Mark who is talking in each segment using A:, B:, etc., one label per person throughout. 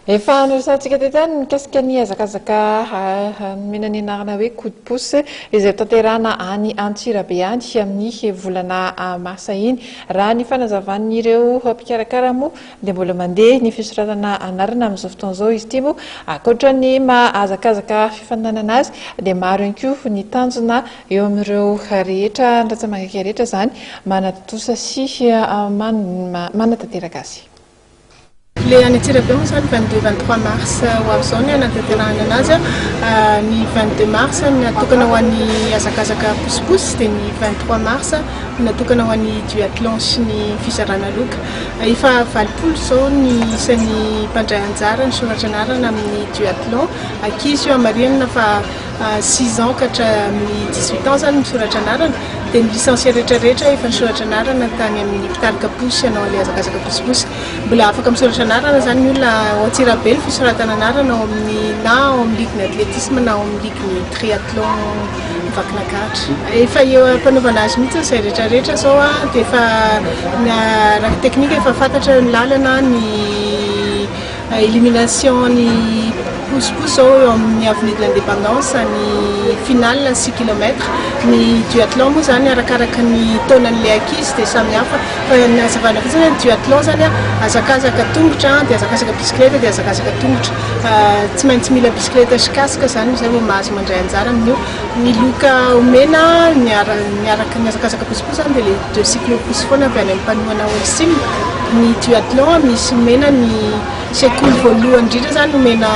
A: Efa noresahantsika teto ihany mikasika ny hazakazaka nomena ny anarana hoe coup de pouce izay hotanterahana any Antsirabe any amin'ny volana marsa iny. Raha ny fanazavan'ireo mpikarakara moa dia mbola mandeha ny fisoratana anarana amin'izao fotoana izao izy ity moa. Ankoatra ny maha hazakazaka fifaninanana azy dia maro ihany koa ny tanjona eo amin'ireo rehetra ny ratsa-mangaika rehetra izany manatontosa sy manatanteraka azy.
B: Le any Antsirabe moa zany 22, 23 mars ho avy izao ny hanatanterahana anazy. Ny 22 mars natokana ho an'ny hazakazaka posiposy, dia ny 23 mars natokana ho an'ny duathlon sy ny fizarana loka. Efa 80 izao ny isan'ny mpandray anjara nisoratra anarana amin'ny duathlon. Ankizy io, marihana fa 6 ans ka hatramin'ny 18 ans zany misoratra anarana, dia ny licencié rehetrarehetra efa nisoratra anarana tany amin'ny mpitarika posy hanao an'ilay hazakazaka posiposy. Mbola afaka misoratra anarana zany ny olona ao Antsirabe. Ny fisoratana anarana ao amin'ny na ao amin'ny ligue ny athlétisme na ao amin'ny ligue ny triathlon Vakinankaratra. Efa eo am-panaovana azy mihitsy izay rehetrarehetra zao a, dia efa ny raha teknika efa fantatra ny lalana, ny élimination ny posiposy zao eo amin'ny avenue de l'Indépendance, ny finale 6 kilomètres. Ny duathlon moa zany arakaraka ny taonan'le ankizy dia samy hafa, fa ny hazavana fotsiny hoe ny duathlon zany a hazakazaka tongotra, dia hazakazaka bisikileta, dia hazakazaka tongotra. Tsy maintsy mila bisikileta sy casque zany zay vao mahazo mandray anjara amin'io. Ny loka omena miaraka ny hazakazaka posiposy zany dia le deux cyclo-pousse foana avy any amin'ny mpanohana Holcim. Ny duathlon misy omena ny sekoly voalohany indrindra zany omena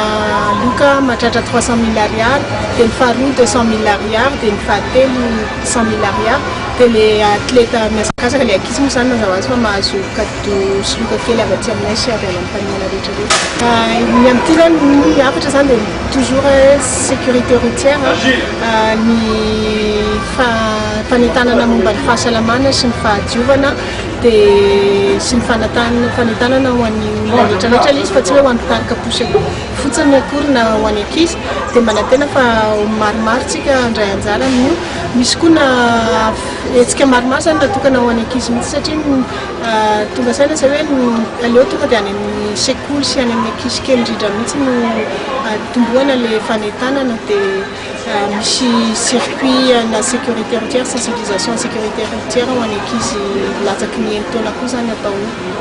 B: loka mahatratra 300 000 ariary, dia ny faharoa 200 000 ariary, dia ny fahatelo 100 000 ariary. Dia le atleta mihazakazaka, le ankizy moa zany, mazava azy fa mahazo cadeau sy loka kely avy aty aminay sy avy any amin'ny mpanohana rehetrarehetra. Ny amin'ity zany ny hafatra zany dia toujours sécurité routière, ny fanentanana momba ny fahasalamana sy ny fahadiovana, dia sy ny fanentanana ho an'ny olona rehetrarehetra ilay izy, fa tsy hoe ho an'ny mpitarika posy fotsiny akory na ho an'ny ankizy. Dia manantena fa maromaro tsika handray anjara amin'io. Misy koa na hetsika maromaro zany natokana ho an'ny ankizy mihitsy, satria tonga saina zay hoe aleo tonga dia any amin'ny sekoly sy any amin'ny ankizy kely indrindra mihitsy no tombohana le fanentanana. Dia misy circuit na sécurité routière, sensibilisation sécurité routière ho an'ny ankizy latsaky ny 6 taona koa zany atao io.